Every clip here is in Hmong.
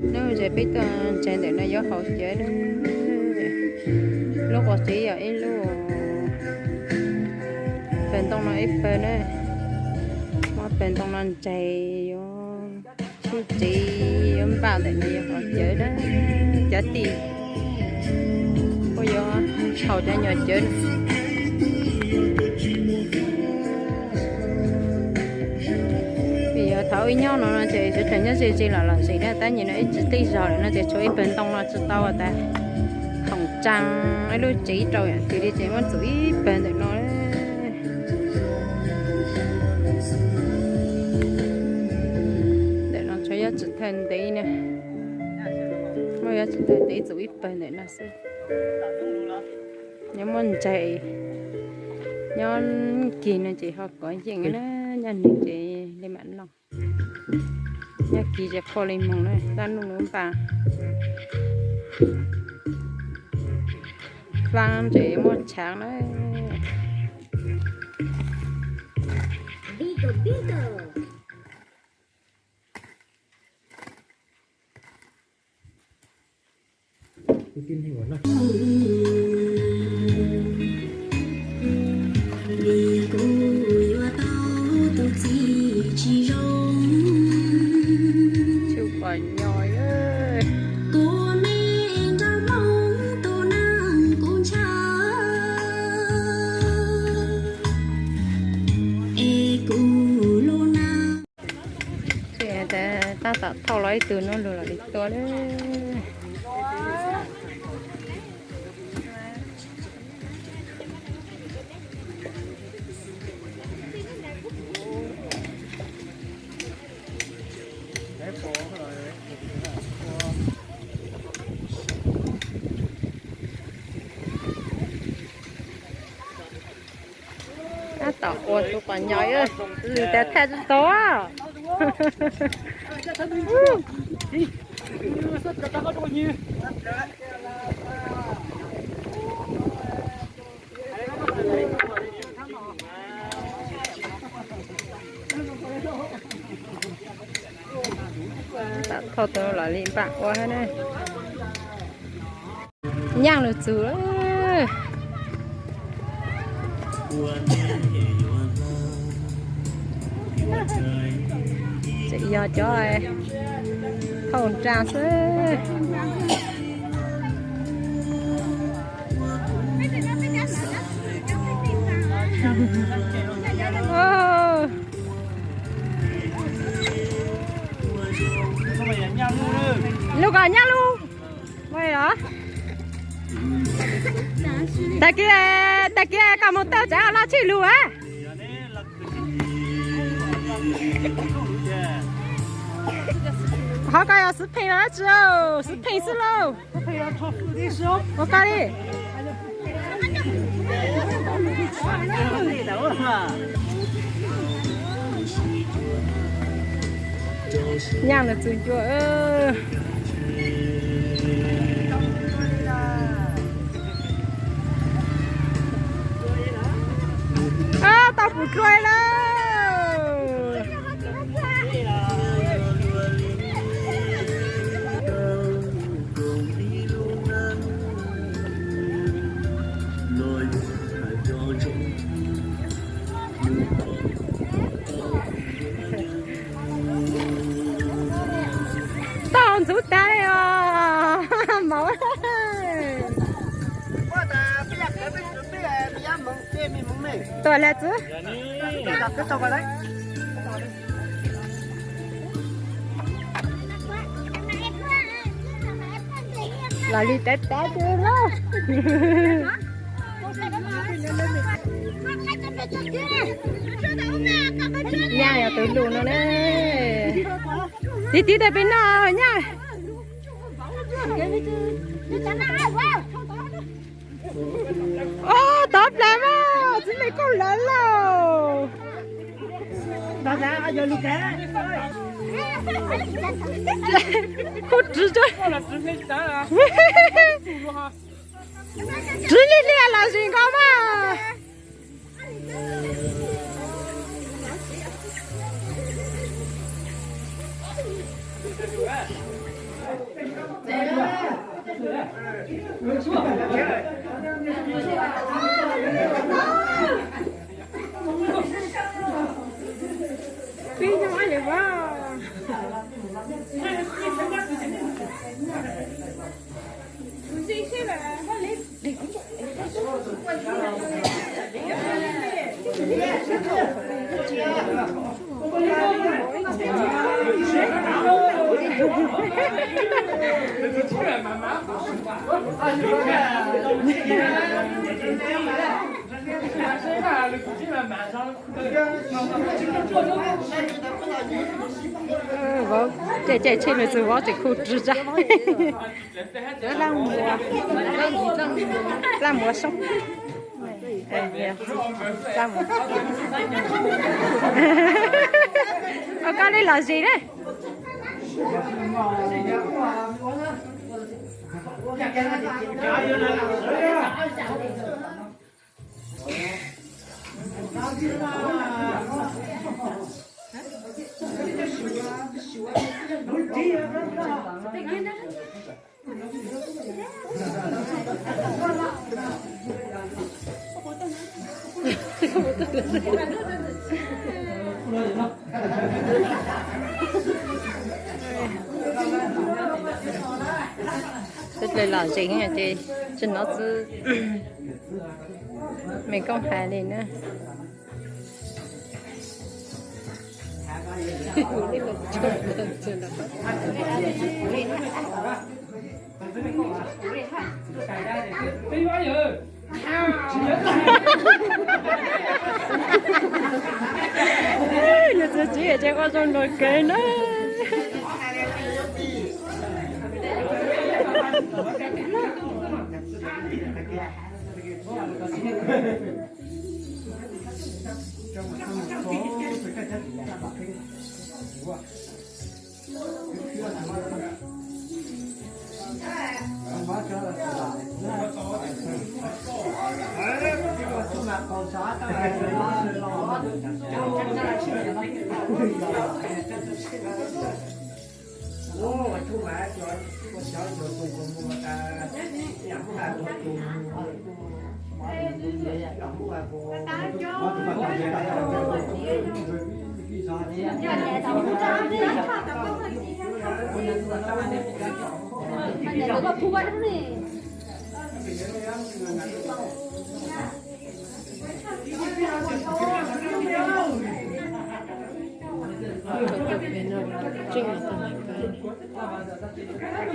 Hnub no peb tuaj ntsaig ntawm no yuav haus cawv na. Lub qos tsev yog ib lub, pawg ntoo no ib pawg na. Muab pawg ntoo no ntsaig yuav sib tsev, yuav npaj ntawm no yuav haus cawv na. Cov tij kuj yuav haus cov nyuag cawv na. Vim yog thaum ub nyob no no ces sawv daws nyob ze ze los lom zem na, tab sis no ib tsis tej zog lawm no ces tshuav ib pawg ntoo no tsis tau tas khoom tsaa ib lub tsev rau yam twg li ces muab txum ib pawg ntawm no. Ntawm no tshuav yob tswm thawj ntev na, muab yob tswm thawj ntev txum ib pawg ntawm no xwb. Nyob muab ntsaig, nyob kis no ces ho kov yeej na, nyob nws ces li mam noj. Nyob kis ces qhua li moog na, tab nuj nuv npaj. Faab ces muab tshaav na. Tshwj pom nyo. Tab tom thauj los ib tug nub lug los li tua lawm. Tab tom ua tug pom nyo, lwm tias thaij tsis tau. Thauj tau los li npaum ua na. Nyaaj lug txug. Tseem yog cov thauj nraag xwb. Lug koj nyaaj lug. Tag kis, tag kis koj moog tau tsav laj tshij lug a. Qhov ko yog xwv pheej los dab tsi? Xwv pheej xwb lauj. Ua koj li. Nyaaj lug txug ncua. Tau pum dlua lawm. Tau ntxuv tag li os. Mauv. Tuaj lawm xwb. Los li tav tav twg lauj. Nyaaj yog tus lug no na. Tiv tiv tas peb noj nyaaj. Ob, tov plas mas txiv neej kuj lawv lauj. Kuj ris, ris li hlias los zis nkaus mas. Vauv, caij caij tsheb me txwg vauv tseem khu rwg zaj. Laj muag, laj muag soob. Ua koj li lom zem na. Peb hle lom zem ces tsis hnov txwv me koob hais li na. Nws txiv txiv ces ua zoo nraug kev na.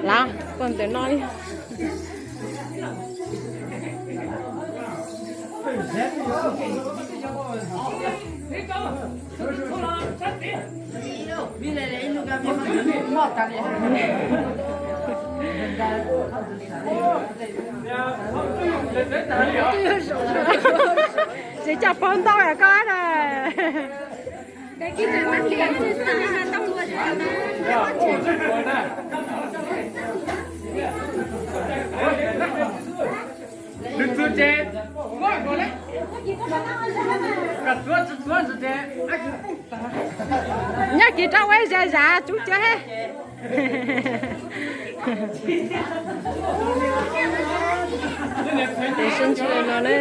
Lav, koj ntawm no li. Tsis coj paub ntau koj na. Nyob kiag rau ua zam zam tsub cov he. Tes sib ntsib no ne.